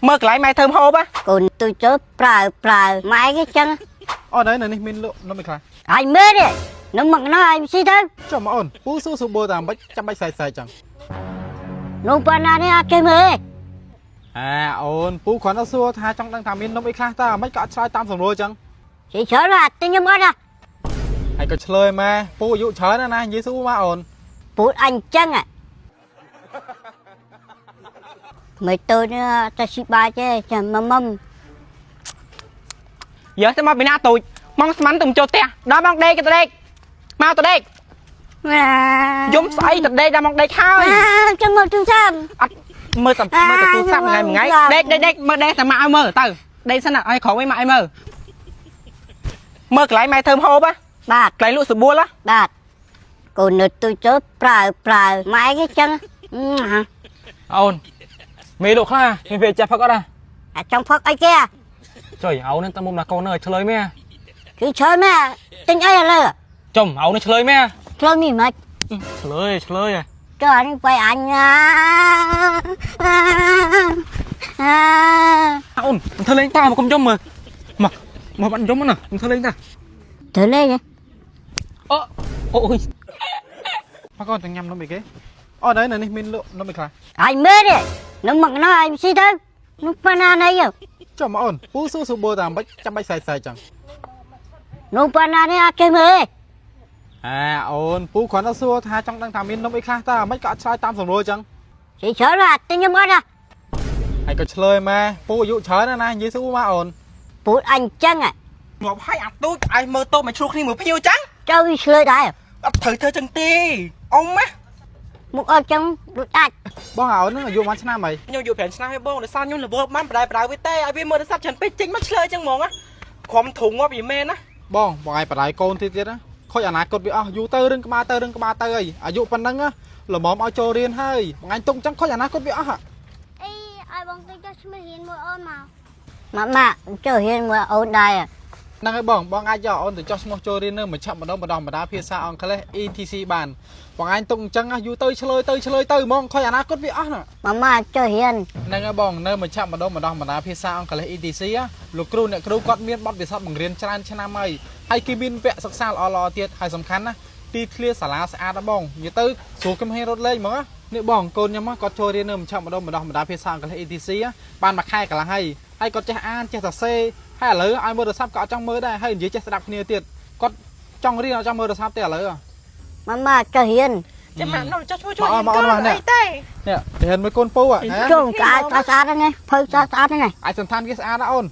មើលកន្លែងម៉ែធ្វើម្ហូបហ៎ កូនទូចទៅប្រើប្រើម៉ែគេចឹង អូនអើយនៅនេះមានលក់នំអីខ្លះ អញមើលទេនំមកណោះអញស៊ីទៅ ចុះមកអូនពូស៊ូស៊ូបូតាមបាច់ចាំបាច់សែកសែកចឹង នំប៉ុណ្ណានេះអត់ចេះមើលទេ អាអូនពូគ្រាន់តែសួរថាចង់ដឹងថាមាននំអីខ្លះតើមិនក៏អត់ឆ្លើយតាមសម្រួលចឹង ស៊ីច្រើនអត់ទិញខ្ញុំអត់ណា ហើយក៏ឆ្លើយម៉ែពូអាយុច្រើនណាស់ណានិយាយស៊ូមកអូន ពូអញចឹងមិនទៅនេះតែស៊ីបាយទេចាំមុំមុំ យើទៅមកពីណាទូចម៉ងស្មានទៅចូលផ្ទះដល់ម៉ងដេកទៅដេកមកទៅដេកយំស្អីទៅដេកដល់ម៉ងដេកហើយ ចាំមកទូសាម អត់មើលតែមើលតែទូរស័ព្ទមួយថ្ងៃមួយថ្ងៃដេកដេកដេកមើលដេកតែម៉ាក់ឲ្យមើលទៅដេកសិនឲ្យក្រោយវិញម៉ាក់ឲ្យមើលមើលកន្លែងម៉ែធ្វើម្ហូបហ៎ បាទ កន្លែងលក់សាប៊ូហ៎ បាទកូននៅទូចទៅប្រើប្រើម៉ែគេចឹង អូនមេលោកខ្លះមានពេលចេះផឹកអត់ហ៎ អាចង់ផឹកអីគេ ចុយអូននឹងតាមមុំដល់កូននឹងឲ្យឆ្លើយមែន គឺឆ្លើយមែនទិញអីឥឡូវ ចំអូននឹងឆ្លើយមែន ឆ្លើយនេះមិន ឆ្លើយឆ្លើយ ចុះអានេះไปអញណាអា អូនមិនធ្វើលេងតាមកុំយំមើលមកមកបាត់យំណាមិនធ្វើលេងតា ធ្វើលេង អូអូយ មកកូនទាំងញ៉ាំនំអីគេអូនអើយនៅនេះមានលក់នំអីខ្លះ អញមើលទេនំមកណោះអញស៊ីទៅនំប៉ុណ្ណានេះ ចុះមកអូនពូស៊ូស៊ូបូតាមបាច់ចាំបាច់សែកសែកចឹង នំប៉ុណ្ណានេះអត់ចេះមើលទេ អាអូនពូគ្រាន់តែសួរថាចង់ដឹងថាមាននំអីខ្លះតើមិនក៏អត់ឆ្លើយតាមសម្រួលចឹង ស៊ីច្រើនអត់ទិញខ្ញុំអត់ណា ហើយក៏ឆ្លើយម៉ែពូអាយុច្រើនណាស់ណានិយាយស៊ូមកអូន ពូអញចឹង ងាប់ហើយអាទូចឲ្យមើលតូបមកឆ្លោះគ្នាមើលភ្ញៀវចឹង ចៅវាឆ្លើយដែរ អត់ត្រូវធ្វើចឹងទេអ៊ំណា មុខអត់ចឹងដូចអាច បងអូននឹងអាយុប៉ុន្មានឆ្នាំហើយ ខ្ញុំយូរ5ឆ្នាំហើយបងដោយសារខ្ញុំរវល់បានបដិបដៅវាទេឲ្យវាមើលទូរស័ព្ទច្រើនពេកចេញមកឆ្លើយចឹងហ្មងណាក្រុមធុងងាប់យីមែនណា បងបងឯងបដៅកូនទៀតទៀតណាខូចអនាគតវាអស់យូរទៅរឿងក្បាលទៅរឿងក្បាលទៅអីអាយុប៉ុណ្ណឹងល្មមឲ្យចូលរៀនហើយបងឯងទុកចឹងខូចអនាគតវាអស់ អីឲ្យបងទៅចុះឈ្មោះរៀនមួយអូនមក ម៉ាក់ម៉ាក់ចុះរៀនមួយអូនដែរ ហ្នឹងហើយបងបងអាចយកអូនទៅចោះឈ្មោះចូលរៀននៅមជ្ឈមណ្ឌលបណ្ដោះបណ្ដាលភាសាអង់គ្លេស ETC បានបងឯងទុកអញ្ចឹងយូរទៅឆ្លើយទៅឆ្លើយទៅហ្មងខូចអនាគតវាអស់ណា ម៉ាក់ម៉ាក់ចុះរៀន ហ្នឹងហើយបងនៅមជ្ឈមណ្ឌលបណ្ដោះបណ្ដាលភាសាអង់គ្លេស ETC លោកគ្រូអ្នកគ្រូគាត់មានបទពិសោធន៍បង្រៀនច្រើនឆ្នាំហើយហើយគេមានវគ្គសិក្សាល្អៗទៀតហើយសំខាន់ណាទីធ្លាសាលាស្អាតណាបងនិយាយទៅស្រួលកំហែងរត់លេងហ្មងនេះបងកូនខ្ញុំគាត់ចូលរៀននៅមជ្ឈមណ្ឌលបណ្ដោះបណ្ដាលភាសាអង់គ្លេស ETC បានមួយខែកន្លះហើយហើយគាត់ចេះអានចេះសរសេរហើយឥឡូវឲ្យមើលទូរស័ព្ទក៏អត់ចង់មើលដែរហើយនិយាយចេះស្ដាប់គ្នាទៀតគាត់ចង់រៀនអត់ចង់មើលទូរស័ព្ទទេឥឡូវ ម៉ាក់ម៉ាក់ចុះរៀន ចាំម៉ាក់នោះចុះឈ្មោះជួយ មកមកមកនេះ អីទេ នេះរៀនមួយកូនពូហ៎ ចុះស្អាតស្អាតហ្នឹងភៅស្អាតស្អាតហ្នឹង អាចសន្តានគេស្អាតណាអូន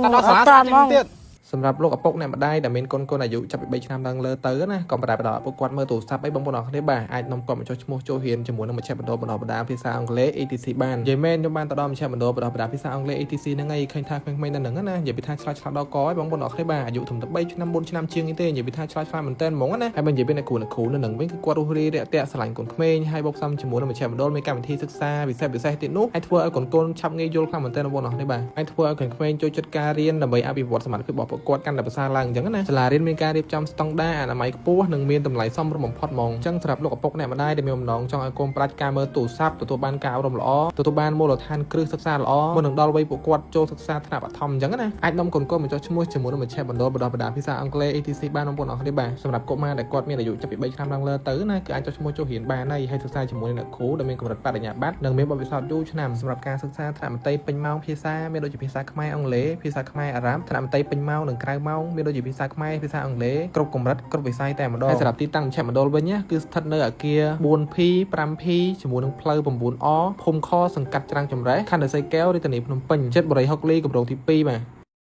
តែដល់សាលាស្អាតជាងទៀត សម្រាប់លោកឪពុកអ្នកម្ដាយដែលមានកូនកូនអាយុចាប់ពី3ឆ្នាំឡើងលើទៅណាកុំបដាបដល់ឪពុកគាត់មើលទូរស័ព្ទអីបងប្អូនអរគ្នាបាទអាចនាំគាត់មកចុះឈ្មោះចូលរៀនជាមួយនឹងមជ្ឈមណ្ឌលបណ្ដុះបណ្ដាលភាសាអង់គ្លេស ATC បាននិយាយមែនខ្ញុំបានទៅដល់មជ្ឈមណ្ឌលបណ្ដុះបណ្ដាលភាសាអង់គ្លេស ATC ហ្នឹងឯងឃើញថាក្មេងៗនៅហ្នឹងណានិយាយពីថាឆ្លាតឆ្លាតដល់កឯងបងប្អូនអរគ្នាបាទអាយុត្រឹមតែ3ឆ្នាំ4ឆ្នាំជាងនេះទេនិយាយពីថាឆ្លាតឆ្លាតមែនតើហ្មងណាហើយបើនិយាយពីអ្នកគ្រូអ្នកគ្រូនៅហ្នឹងវិញគឺគាត់រស់រាយរាក់ទាក់ស្រឡាញ់កូនក្មេងហើយបូកផ្សំជាមួយនឹងមជ្ឈមណ្ឌលមានកម្មវិធីសិក្សាពិសេសពិសេសទៀតនោះហើយធ្វើឲ្យកូនកូនឆាប់ងាយយល់ខ្លាំងមែនតើបងប្អូនអរគ្នាបាទហើយធ្វើឲ្យកូនក្មេងចូលចិត្តការរៀនដើម្បីអភិវឌ្ឍសមត្ថភាពរបស់ពួកគាត់កាន់តែប្រសើរឡើងអញ្ចឹងណាសាលារៀនមានការរៀបចំស្តង់ដារអនាម័យខ្ពស់និងមានតម្លៃសមរម្យបំផុតហ្មងអញ្ចឹងសម្រាប់លោកឪពុកអ្នកម្ដាយដែលមានបំណងចង់ឲ្យកូនប្រាជ្ញការមើលទូរស័ព្ទទទួលបានការអប់រំល្អទទួលបានមូលដ្ឋានគ្រឹះសិក្សាល្អមុននឹងដល់វ័យពួកគាត់ចូលសិក្សាថ្នាក់បឋមអញ្ចឹងណាអាចនាំកូនកូនមកចុះឈ្មោះជាមួយនឹងមជ្ឈមណ្ឌលបណ្ដុះបណ្ដាលភាសាអង់គ្លេស ATC បានបងប្អូនអរគ្នាបាទសម្រាប់កុមារដែលគាត់មានអាយុចាប់ពី3ឆ្នាំឡើងលើទៅណាគឺអាចចុះឈ្មោះចូលរៀនបានហើយហើយសិក្សាជាមួយនឹងអ្នកគ្រូដែលមានកម្រិតបរិញ្ញាបត្រនិងមានបទពិសោធន៍យូរឆ្នាំសម្រាប់ការសិក្សាថ្នាក់មត្តេយ្យពេញម៉ោងភាសាមានដូចជាភាសាខ្មែរអង់គ្លេសភាសាខ្មែរអារ៉ាប់ថ្នាក់មត្តេយ្យពេញម៉ោងនិងក្រៅម៉ោងមានដូចជាភាសាខ្មែរភាសាអង់គ្លេសគ្រប់កម្រិតគ្រប់វិស័យតែម្ដងហើយសម្រាប់ទីតាំងមជ្ឈមណ្ឌលវិញណាគឺស្ថិតនៅអគារ 4P 5P ជាមួយនឹងផ្លូវ 9R ភូមិខសង្កាត់ច្រាំងចម្រេះខណ្ឌឫស្សីកែវរាជធានីភ្នំពេញជិតបរិយហុកលីគម្រោងទី2បាទ។